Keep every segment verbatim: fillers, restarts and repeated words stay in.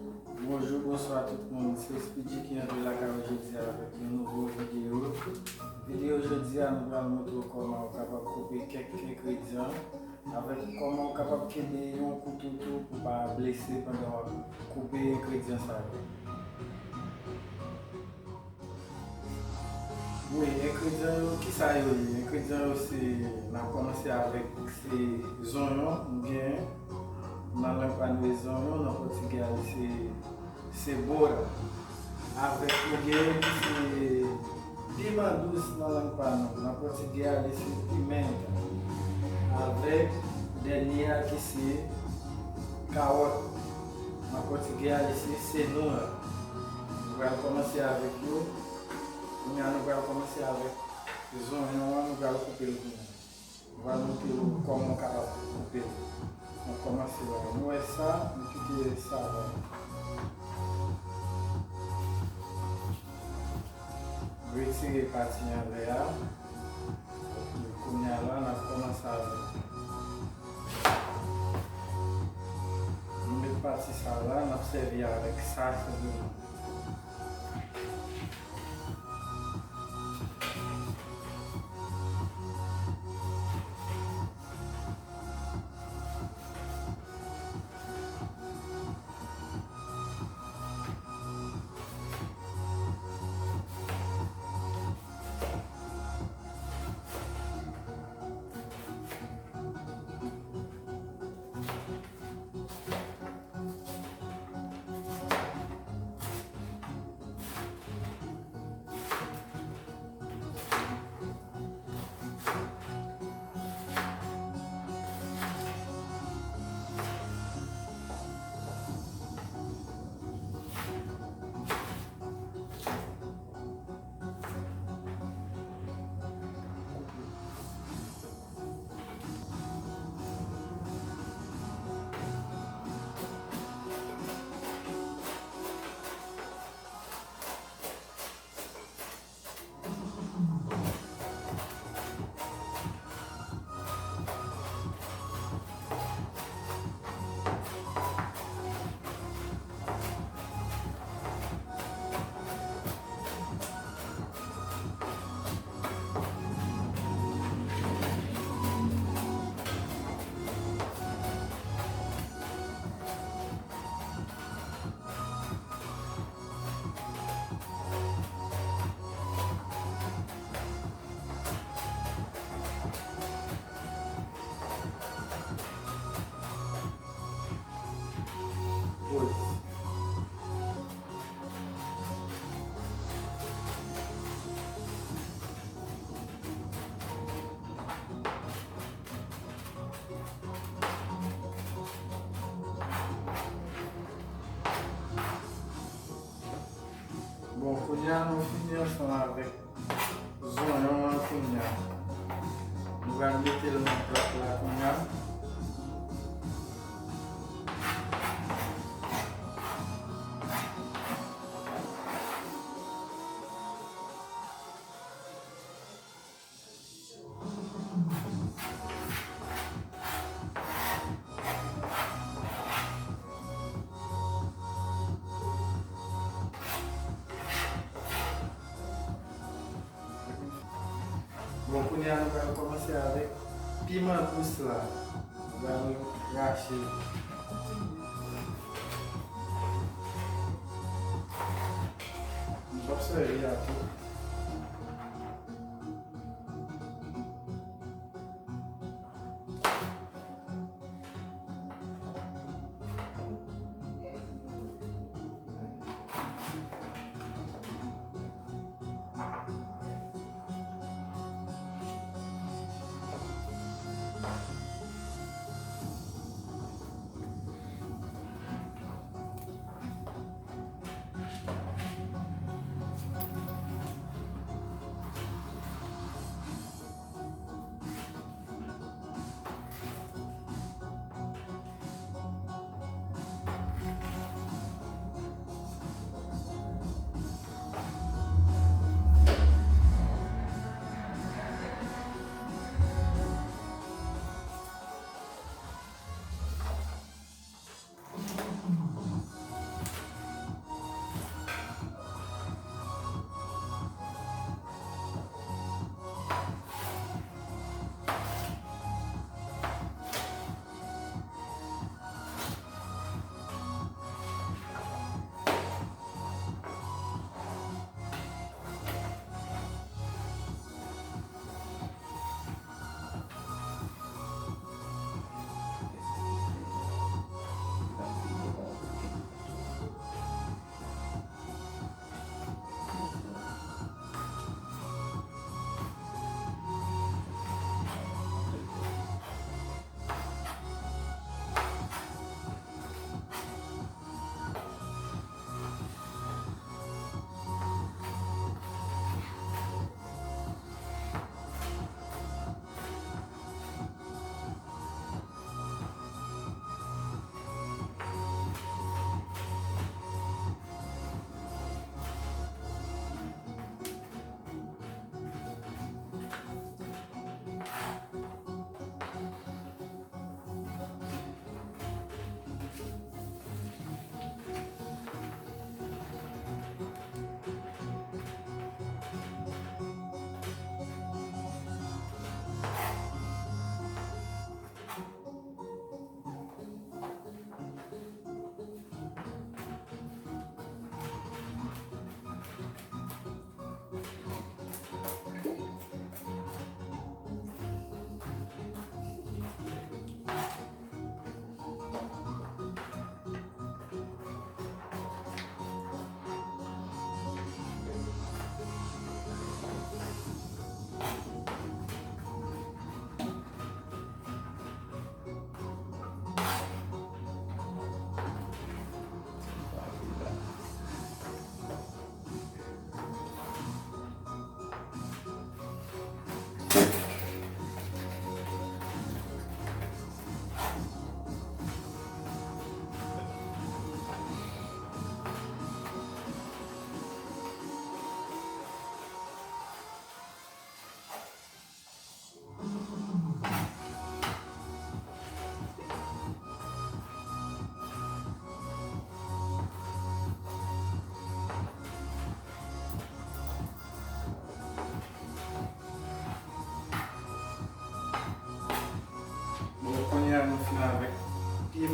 Bonjou, bonswa tout moun. Se Speedy ki antre lakay ou jodi a avèk yon nouvo videyo. Videyo jodi a, nou pral montre w kòman ou kapab koupe kèk engredyan, avèk kòman ou kapab kenbe yon kouto tou pou pa blese pandan w ap koupe engredyan sa yo. Wi, engredyan yo, kisa yo ye? Engredyan yo se, n ap kòmanse avèk, se zonyon, nou genyen, nan lang pa nou e zonyon, nan pòtigè a li se cebola. Avèk nou genyen ki se piman dous nan lang pa nou, nan pòtigè a li se pimenta. Avèk dènye a ki se kawòt, nan pòtigè a li se cenoura. Nou pral kòmanse avèk yo. Kounye a nou pral kòmanse avèk zonyon an, nou pral koupe l kounye a. Nou pral montre w kòman w kapab koupe l. Nou kòmanse la. Nou wè sa, nou kite sa la. Retire pati anlè a. Kounye a la, n ap kòmanse avèk. Nou met pati sa la, n ap sèvi avèk sa senpleman. Bon, kounye a nou fini ansanm avèk zonyon an kounye a. Nou pral mete l nan plat la kounye a. Bon, kounye a nou pral kòmanse avèk piman dous la. Nou pral rache. Nou p ap sèvi a tou.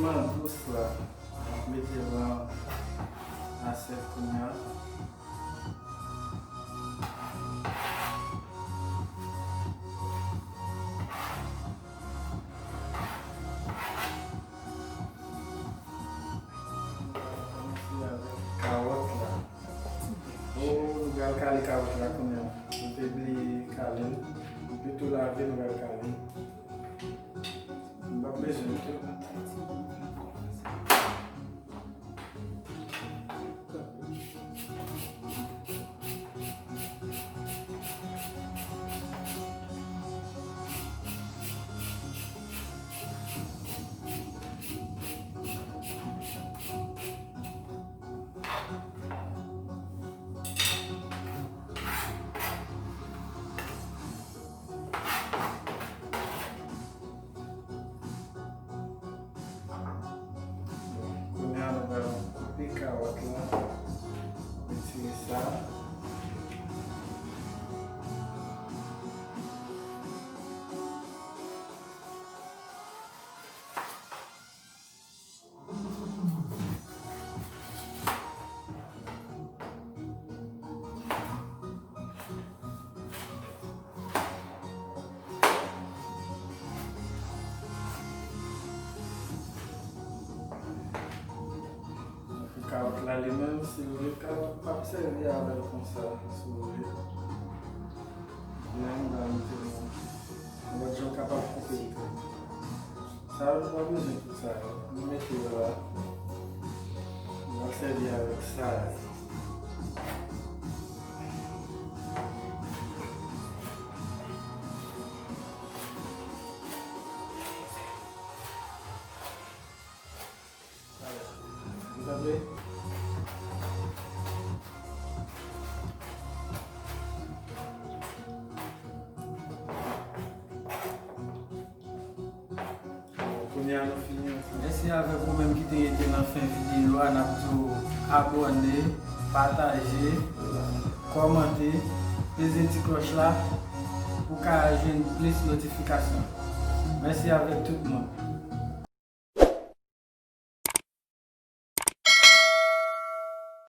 Dous la, m ap mete l nan asyèt kounye a. Kòmanse avèk kawòt la. Oh, nou pral kale kawòt la kounye a. Nou te bliye kale l. Nou te tou lave, nou pral kale l. M p ap bezwen tou. Kounye a, nou pral koupe kawòt la, retire sa. Kawòt la li menm, si w vle, kawòt, m ap sèvi avè l konsa, si w vle. Lè m ba mete l, yon lòt jan w kapab koupe l tou. Sa yo, nou pa bezwen tout sa yo. Nou mete yo la. Nou ap sèvi avèk sa yo. Alè, nou tande? Bon, kounye a nou fini. Mèsi avèk ou menm ki te rete nan fen videyo a. N ap di w abòne, pataje, kòmante, peze ti klòch la pou w ka jwenn plis notifikasyon. Mèsi avèk tout moun.